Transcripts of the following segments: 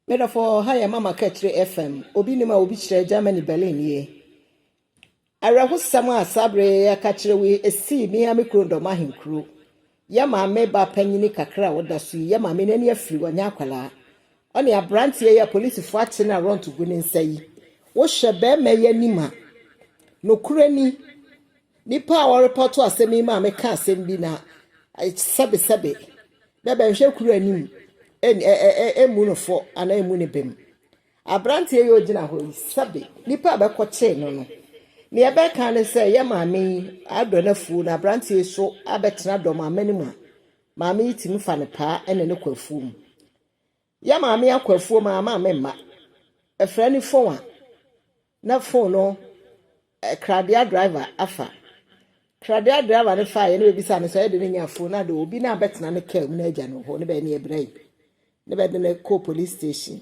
Me dɔfo, ha yɛ Mama Kakyire FM. Obi nim a obi kyerɛ Germany Berlin nie. Awerɛhosɛm a saa bere yi yɛka kyerɛ wo yi, esii me ara me kurom Dɔm Ahenkuro. Yɛ maame ba panyini kakra a ɔda so yi, yɛ maame n'ani afiri, ɔnyɛ akwadaa. Ɔne aberanteɛ yi a polisifoɔ akye no a rɔnt gu ne nsa yi. Wohwɛ bɛrima yi anim a, nokorɛ ni, nipa a ɔrepɔto asɛm yi maa meka asɛm bi na sɛbesɛbe, bɛbɛnhwɛ kuro anim ɛmmu no fɔ anaa ɛmmu no bem. Aberanteɛ yi a ɔgyina hɔ yi, sɛbe, nipa a bɛkɔkyee no no, nea ɛbɛka ne sɛ yɛ maame yi adɔ n'afuo na aberanteɛ yi so abɛtena dɔm amane mu a, maame yi tumi fa ne paa ne ne kɔ afuo mu. Yɛ maame akɔ afuo mu a maame mma. Ɛfrɛ ne phone a, na phone no kradea driver afa. Kradea driver no faeɛ na bɛbisa no sɛ ɛde ne nya phone na de obi na abɛtena ne kaa mu na agya no hɔ ne bɛyɛ ne ɛbrɛ yi. Ne bɛde no kɔ police station.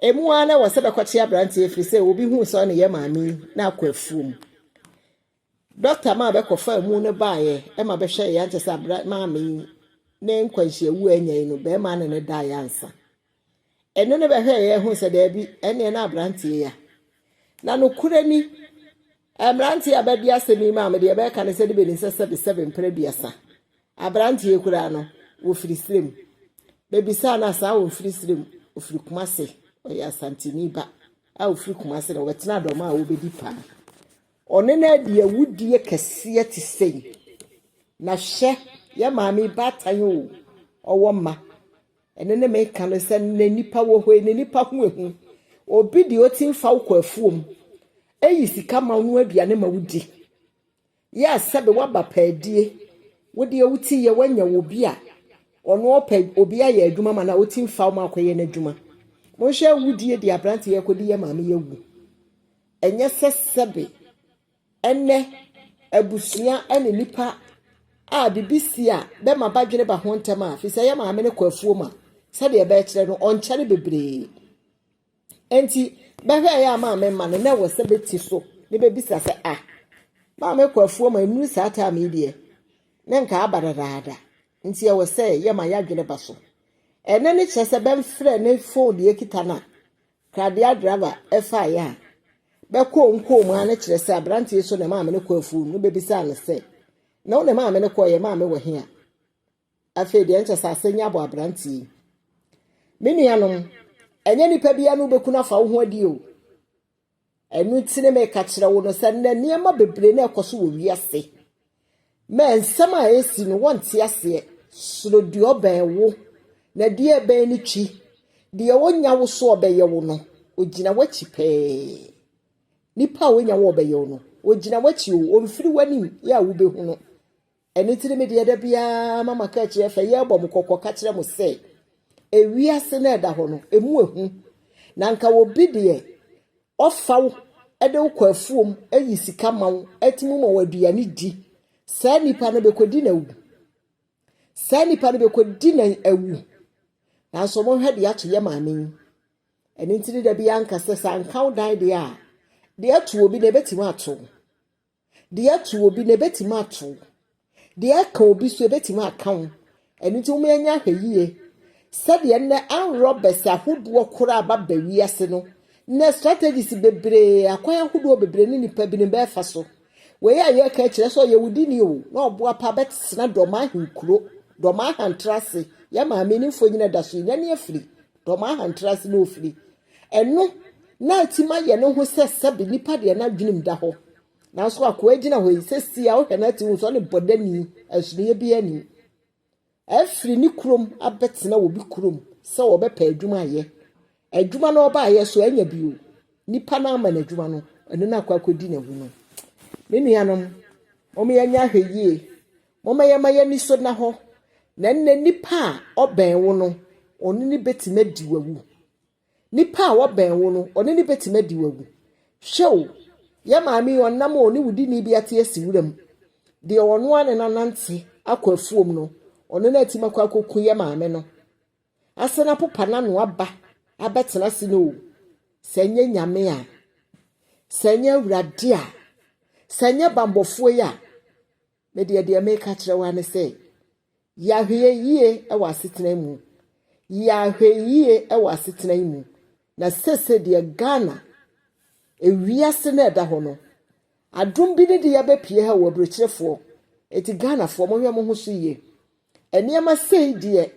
Emu ara na wɔ sɛ bɛkɔkye aberanteɛ firi sɛ obi hu sɛ ɔne yɛ maame yi na akɔ afuo mu. Dɔkta maa bɛkɔfa mu no baeɛ ɛma bɛhwɛ yɛ ankyɛ sɛ abra maame yi ne nkwanhyiawu a anya yi no bɛrima ne ne daeɛ ansa. Ɛno ne bɛhwɛ yɛ hu sɛ daabi ɛneɛ na aberanteɛ ya. Na nokorɛ ni, mmeranteɛ a bɛdi asɛm yi maa me deɛ bɛka ne sɛ de bɛni sɛ sɛbe sɛbe mpere aduasa. Aberanteɛ koraa no, wɔfiri serem. Bɛbisaa no a saa wɔmfiri serem, ɔfiri Kumase. Ɔyɛ Asanteni ba a ɔfiri Kumase na wɔbɛtena dɔm a wɔbɛdi paa. Ɔne no adi awudie kɛseɛ te sei. Na hwɛ, yɛ maame yi baatan o, ɔwɔ mma. Ɛno ne meka no sɛ nnɛ nipa wɔ hɔ yi, ne nipa ho ehu. Obi deɛ ɔti mfa wo kɔ afuom, eyi sika ma wo no aduane ma wo di. Yɛ a sɛbe woaba paadie, wo deɛ wote yɛ woanya obi a ɔno ɔpɛ obi ayɛ adwuma ma no a ɔti mfa wo ma akɔyɛ n'adwuma. Monhwɛ awudie deɛ aberanteɛ yi akɔdi yɛ maame yi awu. Ɛnyɛ sɛ sɛbe ɛnɛ abusua ne nipa a biribi si a bɛma badwene ba ho ntɛm a firi sɛ yɛ maame no kɔ afuom a sɛdeɛ ɛbɛkyerɛ no ɔnkyɛre bebree. Nti bɛhwɛ yɛ a maame ma no na ɛwɔ sɛ bɛti so ne bɛbisa sɛ ah maame kɔ afuom a nnuru saa time yi deɛ ne nka aba dadaada nti ɛwɔ sɛ yɛma yɛadwene ba so. Ɛno ne kyerɛ sɛ bɛmfrɛ ne phone deɛ kita no a kradea driver ɛfaeɛ a bɛkɔɔ nkɔɔ mu a ne kyerɛ sɛ aberanteɛ so ne maame no kɔ afuom no bɛbisaa no sɛ na wo ne maame no kɔɔ yɛ maame wɔ he a afei deɛ nkyɛ sɛ asɛnya abɔ aberanteɛ yi. Me nuanom, ɛnyɛ nipa biara no wobɛku no afa wo ho adi o. Ɛno nti ne meka kyerɛ wo no sɛ nnɛ nneɛma bebree na ɛkɔ so wɔ wiase. Ma nsɛm a ɛsi no wɔnte aseɛ. Soro deɛ ɔbɛn wo na deɛ ɛbɛn no twi. Deɛ ɔnya wo so ɔbɛyɛ wo no, ogyina w'akyi pɛɛ. Nipa a onya wo ɔbɛyɛ wo no, ogyina w'akyi o, ɔmfiri w'anim yɛ a wobɛhu no. Ɛno nti ne me deɛ da biara Mama Kakyire fɛ yɛrebɔ mo kɔkɔ ka kyerɛ mo sɛ ewiase na ɛda hɔ no, emu ehu. Na nka obi deɛ ɔfa wo ɛde wo kɔ afuom ayi sika ma wo atumi ma wo aduane di. Saa nipa no bɛkɔdi n'awu. Saa nipa no bɛkɔdi n'awu. Nanso monhwɛ deɛ ato yɛ maame yi. Ɛno nti ne da biara nka sɛ sɛ anka wo dan deɛ a, deɛ ato obi na ebɛtumi ato wo. Deɛ ato obi na ebɛtumi ato wo. Deɛ aka obi so ebɛtumi aka wo. Ɛno nti wɔn anya ahwɛ yie. Sɛdeɛ nnɛ armed robbers ahodoɔ koraa aba ba wiase no, nnɛ strategies bebree, akwan ahodoɔ bebree ne nipa binom bɛɛfa so. Wei a yɛreka kyerɛ sɛ ɔyɛ wudini o, na ɔboa pa bɛtena dɔm ahenkuro, dɔm ahantra ase. Yɛ maame ne mfonyin da so yi, n'ani afiri. Dɔm ahantra ase na ofiri. Ɛno na atim ayɛ ne ho sɛ sɛbe nipa deɛ n'adwenem da hɔ. Nanso akoa gyina hɔ yi, sɛ si a wohwɛ n'ati hu sɛ ɔne bɔdani, ɛsonoeɛ bi anim. Afiri ne kurom abɛtena obi kurom sɛ wɔbɛpɛ adwuma ayɛ. Adwuma no ɔbaayɛ so anya bi o. Nipa no ama no adwuma no, ɛno no akɔ akɔdi n'awu no. Me nuanom, momma yɛnyɛ ahwɛ yie. Momma yɛma yɛn ani so na hɔ. Na nnɛ nipa a ɔbɛn wo no, ɔno ne bɛtumi adi w'awu. Nipa a ɔbɛn wo no, ɔno ne bɛtumi adi w'awu. Hwɛ o, yɛ maame yi ɔnam o ne wudini bi ate asi wuram. Deɛ ɔno ara ne nanante akɔ afuom no, ɔno na atumi akɔ akɔku yɛ maame no. Asa na popa n'ano aba abɛtena ase no o. Sɛ nyɛ Nyame a, sɛ nyɛ Awurade a, sɛ nyɛ bambɔfoɔ yi a, me deɛ deɛ meka kyerɛ wo ne sɛ, yɛ ahwɛ yie wɔ asetena mu. Yɛ ahwɛyie wɔ asetena yi mu. Na seesei deɛ Ghana, ewiase no a ɛda hɔ no, adom bi ne de yɛabɛpue ha wɔ aburokyerefoɔ. Eti Ghanafoɔ monhwɛ mo ho so yie. Nneɛma sei deɛ,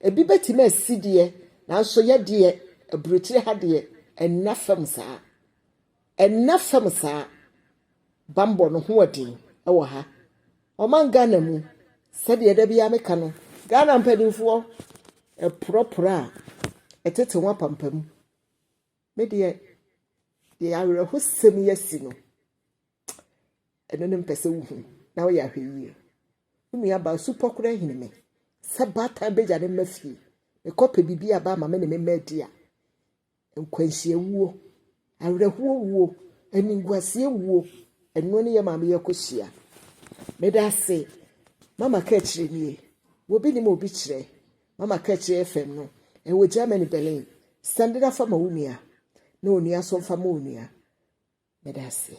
ebi bɛtumi asi deɛ, nanso yɛ deɛ, aburokyire ha deɛ, ɛnna fam saa. Ɛnna fam saa. Bambɔ no ho ɔden wɔ ha. Ɔman Ghana mu, sɛdeɛ da biara meka no, Ghana mpanimfoɔ ɛporɔporɔ a ɛtete ho apampam. Me deɛ, deɛ awerɛhosɛm yi asi no, ɛno ne mpɛ sɛ wohu na woyɛ ahwɛyie. Wo nuabaa supɔ koraa ahini me sɛ baatan bɛgya ne mma fie. Mekɔpɛ biribi aba ama me ne me mma adi a, nkwanhyia wuo, awerɛhoɔ wuo, animguaseɛ wuo, ɛno ne yɛ maame yi akɔhyia. Meda ase. Mama ka akyire nie. Obi nim obi kyerɛ. Mama ka akyire FM no, ɛwɔ Germany, Berlin. Send na fa ma wo nua. Na onua nso mfa ma onua. Meda ase.